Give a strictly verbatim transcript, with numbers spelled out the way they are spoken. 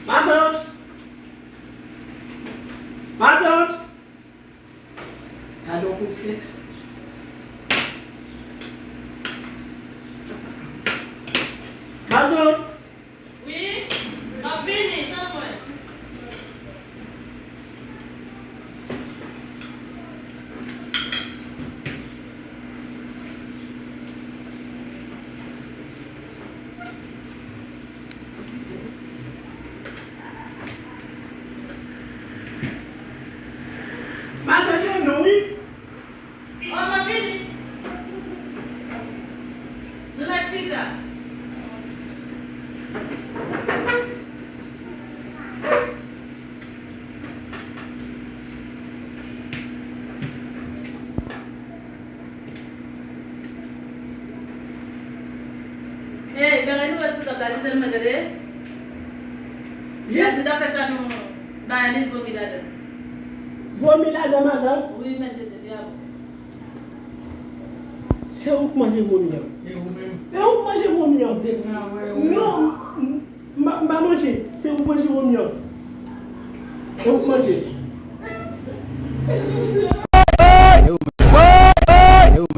Matant! Matant! Gade yon kout flèks. Matant! Wi, m ap vini, tann mwen. Matant, gen nou, wi. Oh, m ap vini. Nou mèt chita. Hey, bagay nou wè sou tab la, di tèlman gade. Chèf li ta fè chat nou bagay li vomi ladan. Vomi ladan, matant? Wi, men jete li a bon. Se ou k manje vomi an. E ou menm? E ou k manje vomi an. Ou te pran avè ou menm. Non, m, m, m pa manje. Se ou k manje vomi an. E ou k manje.